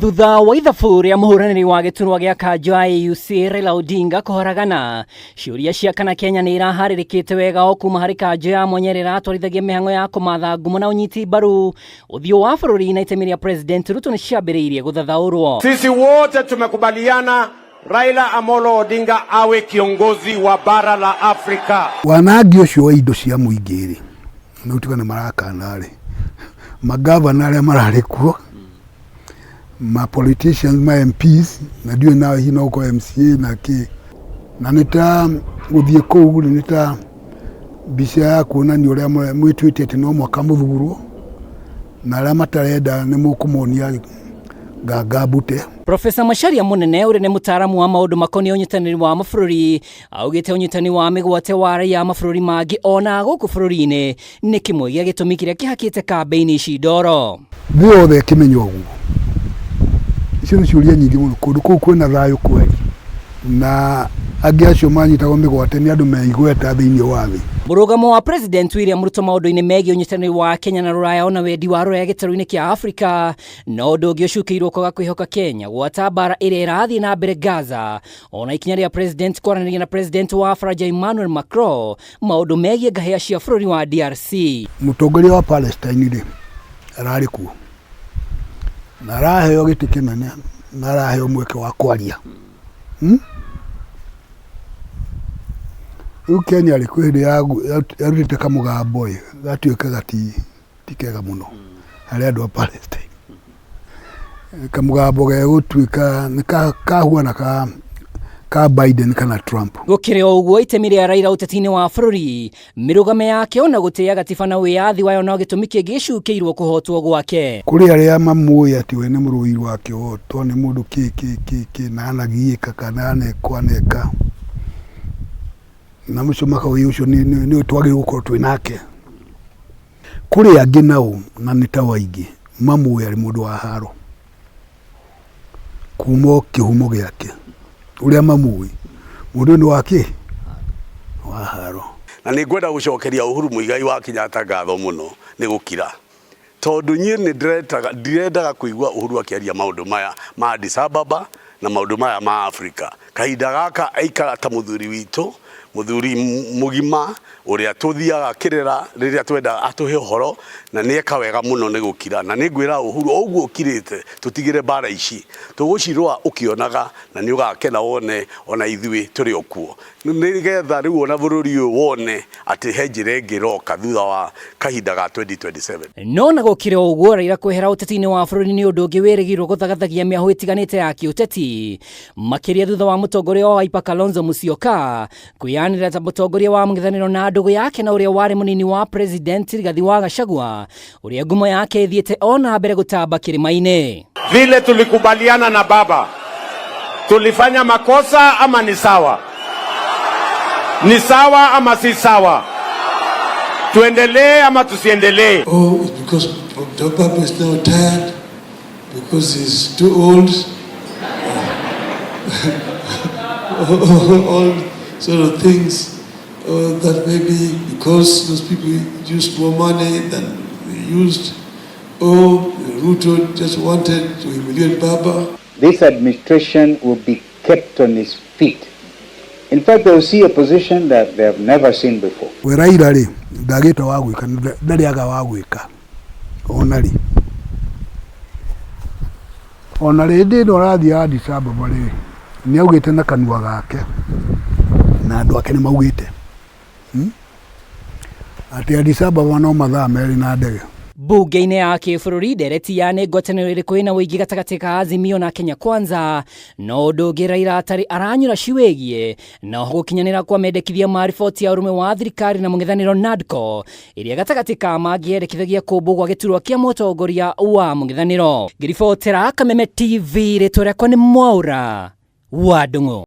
Thutha wa ithabu rĩa mũhũranĩri wa gĩturwa gĩa kanjũ ya AUC Raila Odinga kũhoragana, ciũria cia kana Kenya nĩ iraharĩrĩkĩte wega o kuma harĩ kanjũ ya mwanya ĩrĩa ĩratwarithagia mĩhang'o ya kũmatha ngumo na ũnyiti mbaru ũthiũ wa bũrũri na itemi rĩa President Ruto nĩ ciambĩrĩirie gũthathaũrwo. Sisi wote tumekubaliana Raila Amolo Odinga awe kiongozi wa bara la Afrika. Wanangi ũcio wa indo cia mũingĩ rĩ, nĩ ũtuĩka nĩ marakana rĩ, magavana arĩa mararĩ kuo, ma politicians, ma MPs, na ndiũĩ na hihi no gũkorwo MCA na kĩ. Na nĩ ta gũthiĩ kũu rĩ, nĩ ta mbica ya kuonania ũrĩa mwĩtuĩte atĩ no mũhaka mũthurwo, na arĩa matarenda nĩ mũkũmonia nganga mbute. Profesa Macharia Mũnene ũrĩa nĩ mũtaaramu wa maũndũ makoniĩ ũnyitanĩri wa mabũrũri augĩte ũnyitani wa mĩgwate wa raia a mabũrũri mangĩ ona gũkũ bũrũri-inĩ nĩ kĩmwe gĩa gĩtũmi kĩrĩa kĩhakĩte kambĩini ici ndoro. Thĩ yothe ĩkĩmenya ũguo. Icio nĩ ciũria nyingĩ mũno. Kũndũ kũu kwĩna thayũ kweli? Na angĩ acio manyitagwo mĩgwate nĩ andũ me igweta thĩinĩ wa thĩ. Mũrũgamo wa President William Ruto maũndũ-inĩ megiĩ ũnyitanĩri wa Kenya na Rũraya ona wendi wa Rũraya gĩtarũ-inĩ kĩa Afrika no ũndũ ũngĩ ũcukĩirwo kwaga kwĩhoka Kenya gwata mbara ĩrĩa ĩrathiĩ na mbere Gaza ona ikinya rĩa President kwaranĩria na President wa Faranja Emmanuel Macron maũndũ megiĩ ngahĩha cia bũrũri wa DRC. Mũtongoria wa Palestine rĩ, ararĩ kuo na araheo gĩtĩ kĩnene na araheo mweke wa kwaria. Rĩu Kenya rĩ, kwĩ hĩndĩ yarutĩte kamũgambo ĩ, gatuĩkaga ti kega mũno harĩ andũ a Palestine. Kamũgambo gegũtuĩka nĩ kahuana ka Biden kana Trump. Gũkĩrĩ o ũguo, itemi rĩa Raila ũteti-inĩ wa bũrũri, mĩrũgamo yake ona gũtĩĩa gatiba na wĩyathi wayo no gĩtũmi kĩngĩ gĩcukĩirwo kũhotwo gwake. Kũrĩ arĩa mamũĩ atĩ we nĩ mũrũi wa kĩhoto, nĩ mũndũ kĩ kĩ kĩ kĩ, na anagiĩka kana anekwo aneka, na mũcio makauga ũcio nĩwe twagĩrĩirwo gũkorwo twĩ nake. Kũrĩ angĩ nao na nĩ ta aingĩ mamũĩ arĩ mũndũ wa haro kuma o kĩhumo gĩake ũrĩa mamũĩ mũndũ ũyũ nĩ wa kĩ wa haro. Na nĩ ngwenda gũcokeria Uhuru Muigai wa Kenyatta ngatho mũno nĩ gũkira, tondũ niĩ nĩ ndirendaga kũigua Uhuru akĩaria maũndũ maya ma Addis Ababa na maũndũ maya ma Afrika. Kahinda gaka aikara ta mũthuri witũ, mũthuri mũgima ũrĩa tũthiaga kĩrĩra rĩrĩa twenda atũhe ũhoro, na nĩ eka wega mũno nĩ gũkira. Na nĩ ngwĩra Uhuru o ũguo ũkirĩte tũtigĩre mbara ici, tũgũcirũa ũkĩonaga na nĩ ũgakena wone ona ithuĩ tũrĩ o kuo. Nĩgetha rĩu ona bũrũri ũyũ wone atĩ he njĩra ĩngĩ ĩroka thutha wa kahinda ga 2027. No na gũkĩrĩ o ũguo, Raila kwehera ũteti-inĩ wa bũrũri nĩ ũndũ ũngĩ wĩrĩgĩrĩirwo gũthagathagia mĩahũ ĩtiganĩte ya kĩũteti, makĩria thutha wa mũtongoria wa Wiper Kalonzo Musyoka kwĩyanĩrĩra ta mũtongoria wa mũng'ethanĩro na ndũgũ yake na ũrĩa warĩ mũnini wa President Rigathi wa Gachagua, ũrĩa ngumo yake ĩthiĩte o na mbere gũtamba kĩrĩma-inĩ. Vile tulikubaliana na baba, tulifanya makosa ama ni sawa? Ni sawa ama si sawa? Tuendelee ama tusiendelee? Oh, it's because Baba is now tired, because he's too old. All sort of things that maybe because those people used more money than they used, or Ruto just wanted to humiliate Baba. This administration will be kept on its feet. In fact, they will see a position that they have never seen before. We Raila rĩ, ndagĩte wa gwĩka, ndarĩ aga wa gwĩka ona rĩ, ona rĩndĩ ĩno arathiĩ Addis Ababa rĩ, nĩ augĩte na kanua gake na andũ ake nĩ maugĩte Atĩ Addis Ababa no mathaa merĩ na ndege. Mbunge-inĩ ya kĩbũrũri ndereti ya nĩ ngwatanĩro ĩrĩkũ ĩna ũingĩ gatagatĩ ka Azimio na Kenya Kwanza no ũndũ ũngĩ Raila atarĩ aranyura ciwĩgiĩ na oho gũkinyanĩra kwa mendekithia ma riboti ya ũrũmwe wa thirikari na mũng'ethanĩro NADCO ĩrĩa gatagatĩ ka mangĩ yendekithagia kũmbwo gwa gĩturwa kĩa mũtongoria wa mũng'ethanĩro. Ngĩribotera Kameme TV, rĩtwa rĩakwa nĩ Mwaũra wa Ndung'u.